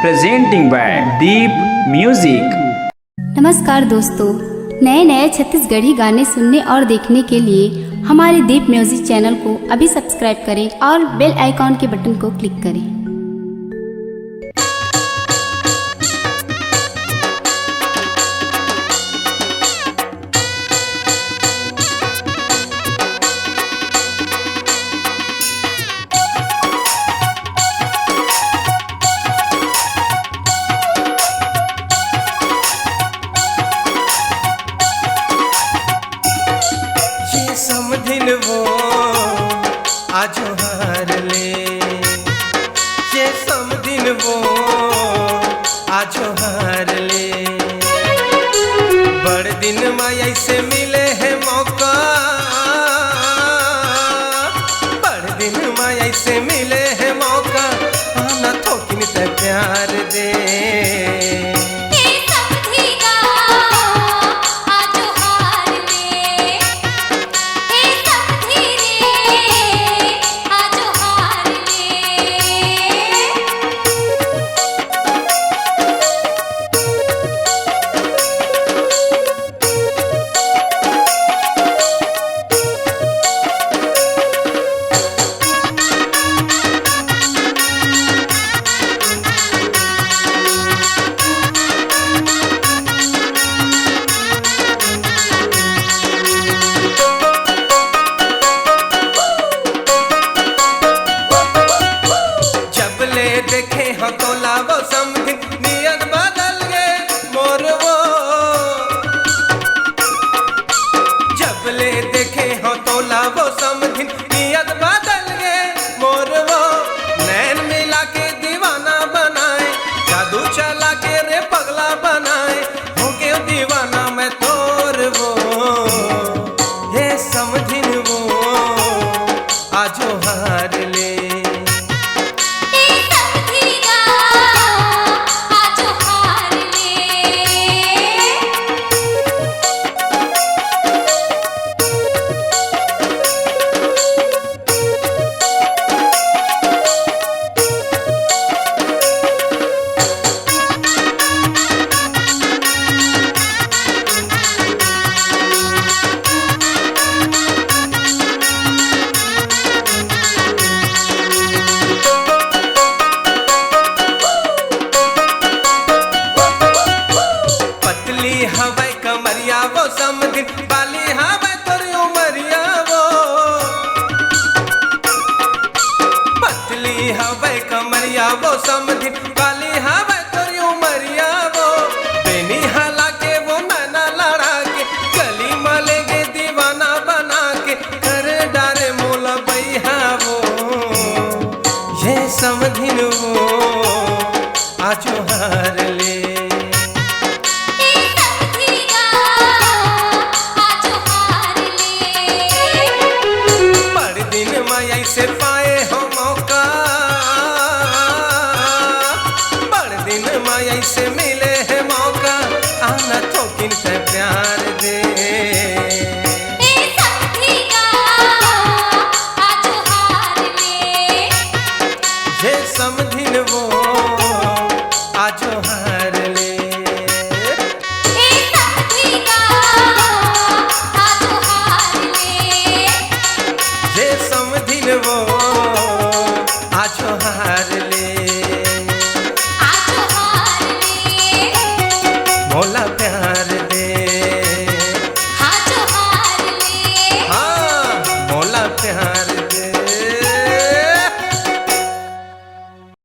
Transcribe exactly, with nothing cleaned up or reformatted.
Presenting by Deep Music। नमस्कार दोस्तों, नए नए छत्तीसगढ़ी गाने सुनने और देखने के लिए हमारे दीप म्यूजिक चैनल को अभी सब्सक्राइब करें और बेल आइकॉन के बटन को क्लिक करें। ये समधिन वो आजो हार ले, ये समधिन वो आजो हार ले। बड़ दिन मा ऐसे मिले है मौका, बड़ दिन मा ऐसे मिले है मौका, आना थोकिन ते प्यार दे। हे समधी गा, आजो हार ले। हे समधी रे, आजो हार ले। जब ले देखे हो तोला वो समधिन, नियत बदल गे मोर वो। जब ले देखे हो तोला वो समधिन, नियत बदल गे मोर वो। नैन मिला के दीवाना बनाए, जादू चला के रे पगला बनाए, हो गयो दीवाना मैं तोर वो। हे समधिन वो आजो हार ले। ए समधी गा, आजो हार ले। पतली हवय कमरिया वो समधिन, बाली हवय तोर उमरिया वो। पतली हवय कमरिया वो समधिन, बाली हवय तोर उमरिया वो। बेनी हला के वो नैना लड़ा के, गली मा ले गे दीवाना बना के, कर डारे मोला बैहा वो। ये समधिन वो आजो हार